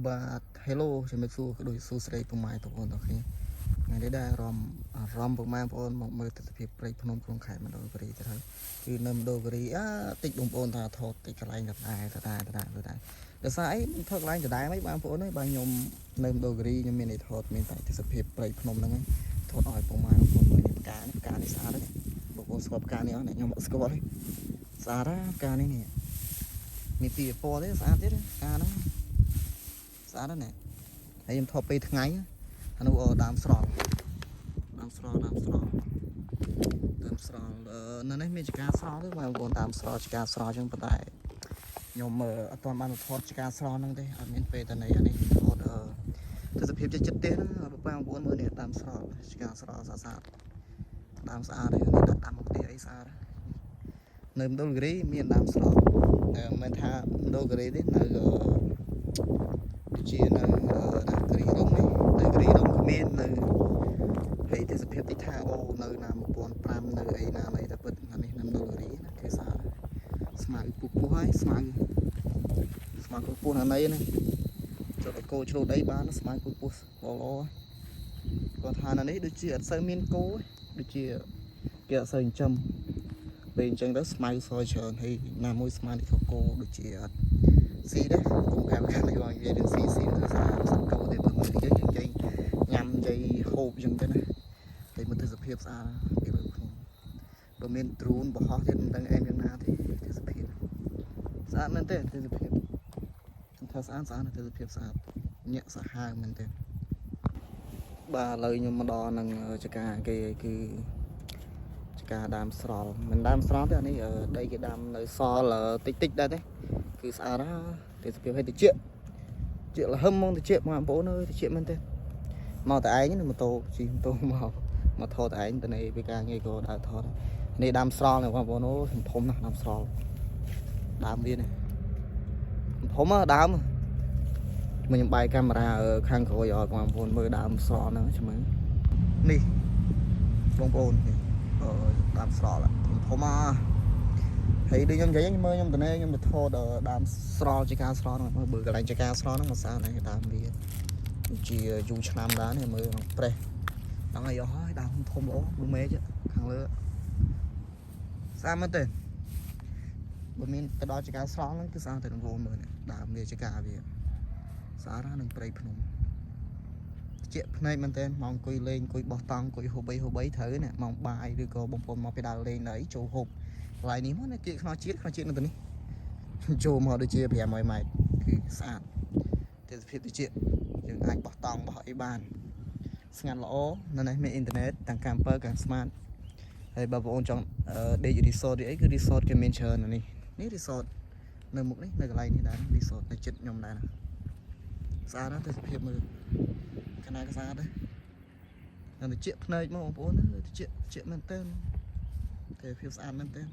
បាទ Hello ជំរាបសួរក៏ដូចសួស្តីពុកម៉ែបងប្អូនទាំងគ្នាថ្ងៃនេះដែរអារម្មណ៍អារម្មណ៍ពុកម៉ែបងប្អូនមកមើលទស្សនវិជ្ជាព្រៃភ្នំក្នុងខេត្តមណ្ឌលគិរីទៅហើយគឺនៅមណ្ឌលគិរីអាតិចបងប្អូនថាថតតិចកន្លែងដដែលដដែលដដែលដដែលដោយសារអីថតកន្លែងដដែលមិនបងប្អូនអើយបាទខ្ញុំនៅមណ្ឌលគិរីខ្ញុំមានអីថតមានតែទស្សនវិជ្ជាព្រៃភ្នំហ្នឹងឯងថតឲ្យពុកម៉ែបងប្អូនមើលនេះផ្កានេះផ្កានេះស្អាតហ្នឹងបងប្អូនស្គាល់ផ្កានេះអត់អ្នកខ្ញុំអត់ស្គាល់ទេស្អាតណាផ្កានេះនេះមានពីរពណ៌ទេស្អាតទៀតផ្កាហ្នឹង ស្អាតណាស់ណែហើយខ្ញុំថតពេលថ្ងៃអានោះដើមស្រល់ដើមស្រល់ដើមស្រល់ដើមស្រល់អឺនៅនេះមានចការស្រល់ទេបងប្អូនដើមស្រល់ចការស្រល់អញ្ចឹងប៉ុន្តែខ្ញុំអត់ទាន់បានថតចការស្រល់ហ្នឹងទេអត់មានពេលតនៃអានេះថតអឺទស្សនភាពចិត្តចិត្តទេណាបងប្អូនមើលនេះដើមស្រល់ចការស្រល់ស្អាតស្អាតដើមស្អាតហើយនេះដាក់តាមមុខផ្ទះអីស្អាតនៅមណ្ឌលគិរីមានដើមស្រល់មិនមែនថាមណ្ឌលគិរីទេនៅ ដូចជានៅណាគិរីរំនេះនៅគិរីរំគ្មាននៅហើយទេសភាពតិចថាអូនៅណា1005នៅអីណាអីតែពិតអានេះនៅមណ្ឌលគិរីណាគេស្អាតស្មៅពុះពុះហើយស្មៅស្មៅពុះពុះណានៃណាចូលទៅគោឆ្លូតអីបានស្មៅពុះពុះល្អល្អគាត់ថានៅនេះដូចជាអត់សូវមានគោដូចជាគេអត់សូវចិញ្ចឹមពេលអញ្ចឹងទៅស្មៅសច្រើនហើយណាមួយស្មៅនេះក៏គោដូចជាអត់ ស៊ីដែរកុំកាន់កាន់ឲ្យនិយាយរឿងស៊ីស៊ីទៅសារសត្វកោទេបើមើលយើងយើងនិយាយញ៉ាំនិយាយហូបអញ្ចឹងទៅណាតែមើលទេសភាពស្អាតពីលើភ្នំបើមានដ្រូនបរហោះទៀតមិនដឹងអែមយ៉ាងណាទេទេសភាពស្អាតមែនទេទេសភាពខ្ញុំថាស្អាតស្អាតទេសភាពស្អាតញាក់សាហាវមែនទេបាទឥឡូវខ្ញុំមកដល់នឹងចការគេគឺចការដើមស្រល់មិនដើមស្រល់ទេអានេះដីគេដាំនៅសល់តិចតិចដែរទេគឺស្អាតណាទេសភាពឲ្យតិចជាលហឹមហ្មងតិចបងប្អូនអើយតិចមែនទេមកតែឯងណាម៉ូតូជិះម៉ូតូមកមកថតឯងទៅនេះពីការងារក៏ដើរថតនេះដើមស្រល់នេះបងប្អូនអូធំធំណាស់ដើមស្រល់ដើមវានេះធំហ៎ដើមមកខ្ញុំបាយកាមេរ៉ាខាងក្រោយឲ្យបងប្អូនមើលដើមស្រល់ហ្នឹងចាំមើលនេះបងប្អូននេះអឺដើមស្រល់ធំធំហ៎ហើយដូចខ្ញុំនិយាយខ្ញុំមើលខ្ញុំតនេះខ្ញុំទៅថតដើមស្រល់ជាការស្រល់ហ្នឹងមើលបើកន្លែងជាការស្រល់ហ្នឹងមកស្អាតហើយដើមវាជាយូរឆ្នាំដែរនេះមើលប្រេះដល់ហើយអស់ហើយដើមធំល្អមើលមេឃខាងលើស្អាតមែនទេបើមានទៅដល់ជាការស្រល់ហ្នឹងគឺស្អាតតែបងប្អូនមើលនេះដើមវាជាការវាស្អាតណាស់នឹងព្រៃភ្នំជាភ្នែកមែនតើមកអង្គុយលេងអង្គុយបោះតង់អង្គុយហូបអីហូបអីត្រូវណាម៉ោងបាយឬក៏បងប្អូនមកពីដើរលេងដល់អីចូលហូបកន្លែងនេះមកណាគៀកខ្នល់ជាតិខ្នល់ជាតិនៅទីនេះចូលមកដូចជា500ម៉ែត្រគឺស្អាតទេសភាពតិចយើងអាចបោះតង់បោះអីបានស្ងាត់ល្អនៅនេះមានអ៊ីនធឺណិតទាំង camper ទាំង smart ហើយបើបងប្អូនចង់ដេក resort អីគឺ resort គេមានច្រើននៅនេះនេះ resort នៅមុខនេះនៅកន្លែងនេះដែរ resort នៅចិត្តខ្ញុំដែរណាស្អាតណាស់ទេសភាពមើលកណ្ដាលក៏ស្អាតដែរនៅតិចភ្នែកមកបងប្អូនតិចតិចមែនតើទេសភាពស្អាតមែនតើ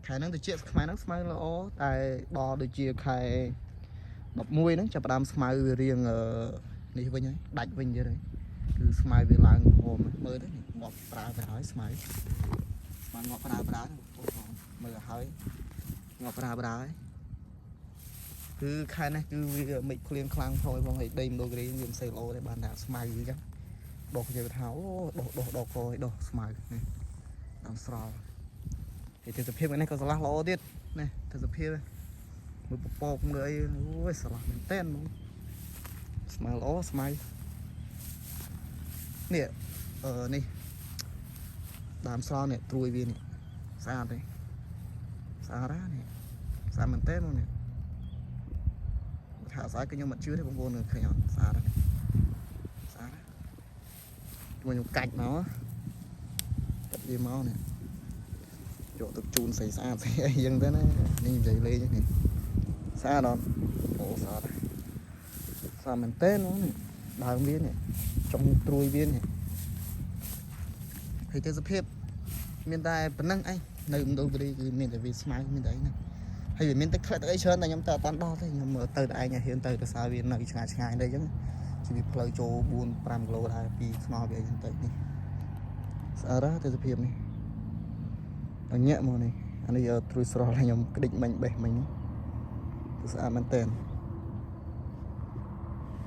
ខែហ្នឹងតិចខ្មែរហ្នឹងស្មៅល្អតែដល់ដូចជាខែ11ហ្នឹងចាប់ផ្ដើមស្មៅវារៀងនេះវិញហើយដាច់វិញទៀតហើយគឺស្មៅវាឡើងក្រហមមើលទៅនេះងាប់ប្រើទៅហើយស្មៅស្មៅងាប់ប្រើប្រើបងប្អូនមើលឲ្យហើយងាប់ប្រើប្រើហើយគឺខែនេះគឺវាមិនភ្លៀងខ្លាំងផងផងហើយដីមណ្ឌលគិរីវាមិនសូវល្អទេបានតែស្មៅអញ្ចឹងដុះនិយាយថាអូដុះដុះដុះកយដុះស្មៅនេះដើមស្រល់ហើយទេសភាពនេះក៏ស្រឡះល្អទៀតនេះទេសភាពមើលពពកមើលអីអូយស្រឡះមែនតើហ្មងស្មៅល្អស្មៅនេះអឺនេះដើមស្រល់នេះត្រួយវានេះស្អាតទេស្អាតណាស់នេះស្អាតមែនតើហ្មងនេះថាស្អាតគឺខ្ញុំអត់ជឿទេបងប្អូនឃើញអត់ស្អាតណាស់ស្អាតណាស់ជួយខ្ញុំកាច់មកកាត់វាមកនេះយកទៅជូនស្អីស្អាតស្អីអីចឹងទៅណានេះនិយាយលេងនេះស្អាតអត់អូស្អាតស្អាតមែនតើហ្មងនេះដើមវានេះចុងត្រួយវានេះហើយទេសភាពមានតែប៉ុណ្្នឹងឯងនៅមណ្ឌលគិរីគឺមានតែវាស្មៅមានតែអីហ្នឹងហើយវាមានទឹកធ្លាក់ទឹកអីច្រើនតែខ្ញុំទៅអត់តាន់ដល់ទេខ្ញុំមើលទៅតែឯងឲ្យហ៊ានទៅដោយសារវានៅឆ្ងាយឆ្ងាយទៅអញ្ចឹងជីវិតផ្លូវចូល4 5គីឡូដែរពីថ្នល់វាអីចឹងទៅនេះស្អាតណាស់ទេសភាពនេះអញាក់មកនេះអានេះត្រួយស្រស់ខ្ញុំក្តិចមិញបេះមិញនេះគឺស្អាតមែនតើ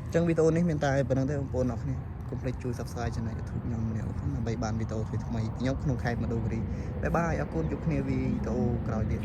អញ្ចឹងវីដេអូនេះមានតែប៉ុណ្្នឹងទេបងប្អូនអរគ្នាកុំភ្លេចជួយ Subscribe Channel YouTube ខ្ញុំម្នាក់ផងដើម្បីបានវីដេអូថ្មីៗពីខ្ញុំក្នុងខេត្តមណ្ឌលគិរី។Bye bye អរគុណជួបគ្នាវីដេអូក្រោយទៀត។